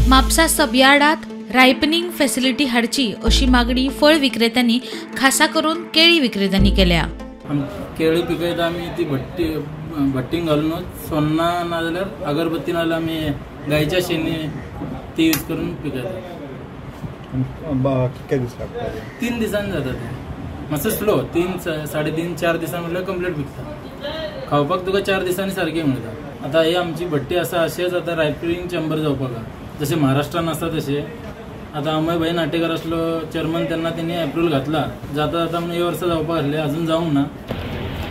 Mapusa सबयार्डात ripening facility हाडची अशी मागणी फळ विक्रेत्यांनी, खासा करून केळी विक्रेत्यांनी केल्या. केळी पिकयता आमी ती भट्टीन घालूनच सोन्ना ना जाल्यार अगरबत्ती ना जाल्यार आमी गायच्या शेणी ती यूज करून पिकयता. कितके दीस लागता? 3 दिसांनी जाता ते, मातसो स्लो 3 साडे 3 4 दिसां म्हटल्यार कंप्लीट पिकता. खावपाक तुका 4 दिसांनी सारकें मेळटा. आतां ही आमची भट्टी आसा अशेंच आतां रायपनिंग चेंबर जावपाक आहा, जशें महाराष्ट्रान आसा तशें. आतां अमय भाई नाटेकर आसलो चेअरमन तेन्ना तेणी एप्रुवल घातला, जाता जाता म्हणून हे वर्सा जावपाक आसलें, अजून जावंक ना.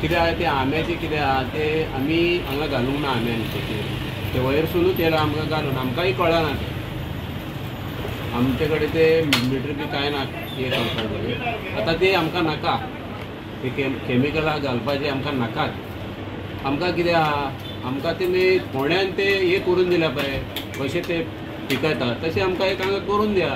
कितें आहा तें आंब्याचें कितें आहा तें आमी हांगा घालूंक ना, आंब्यांचें तें वयरसुनूच येयलां आमकां घालून, आमकांय कळना तें. आमचे कडेन ते मिटर बी कांय ना हें करपाचें. आतां तें आमकां नाका, ते केमिकलां घालपाचें आमकां नाकात. आमकां कितें आहा, आमकां तेमी फोंड्यान ते हें करून दिल्या पळय, कशें ते पिकयता तशें आमकां एक हांगा करून दिया.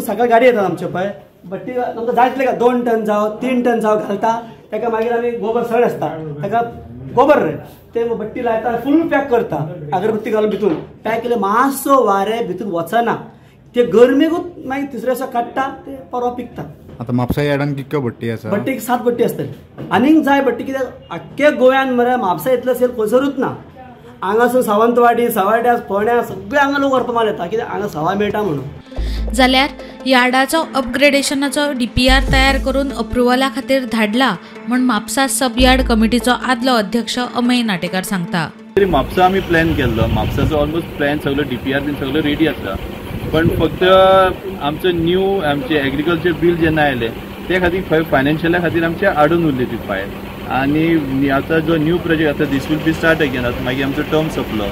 सकाळी गाडी येतात आमचे पळय, भट्टी आमकां जाय तितले 2 टन जावं 3 टन जावं घालता. ताका मागीर आमी गोबर सड आसता ताका गोबर रे ते भट्टी लायता, फूल पॅक करता, अगरबत्ती घालून भितून पॅक केले, मातसो वारें भितून वचना, ते गरमेकूच मागीर तिसऱ्या दिसा काडटा ते परवा पिकता. आतां म्हापसा यार्डान कितक्यो भट्टी आसा? भट्टीक 7 भट्टी आसतली. आनीक जाय भट्टी, कित्याक आख्खे गोव्यान मरे म्हापसा इतलो सेल खंयसरूच ना. हांगासून सावंतवाडी, सवाड्या, फोंड्या सगळे हांगा लोक व्हरपा माल येता, कित्याक हांगा सवाय मेळटा म्हणून. जाल्यार यार्डाचो अपग्रेडेशनाचो डीपीआर तयार करून अप्रुव्हला खातीर धाडला म्हूण म्हापसा सब यार्ड कमिटीचो आदलो अध्यक्ष अमय नाटेकार सांगता. म्हापसा आमी प्लॅन केल्लो, म्हापसाचो ऑलमोस्ट प्लॅन सगळो डीपीआर बीन सगळो रेडी आसा, पण फक्त आमचो न्यू आमचे एग्रीकल्चर बील जेन्ना आयलें ते खातीर खंय फायनान्शियला खातीर आमचे आडून उरली ती फायल. आनी आतां जो न्यू प्रोजेक्ट आतां this will be start again, आतां मागीर आमचो टर्म सोंपलो,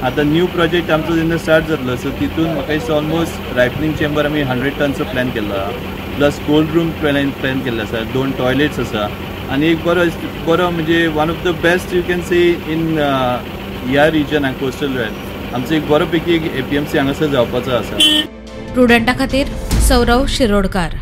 आतां न्यू प्रोजेक्ट आमचो जेन्ना स्टार्ट जातलो सो तितून म्हाका दिसता ऑलमोस्ट रायपनिंग चेंबर आमी 100 टनचो प्लॅन केल्लो आहा, प्लस कोल्ड रूम प्लॅन केल्लो आसा, 2 टॉयलेट्स आसा, आनी एक बरो बरो म्हणजे one of the best you can see in ह्या रिजनाक कोस्टल वेल आमचो एक बरो पैकी एक APMC हांगासर जावपाचो आसा. प्रुडंटा खातीर सौरव शिरोडकार.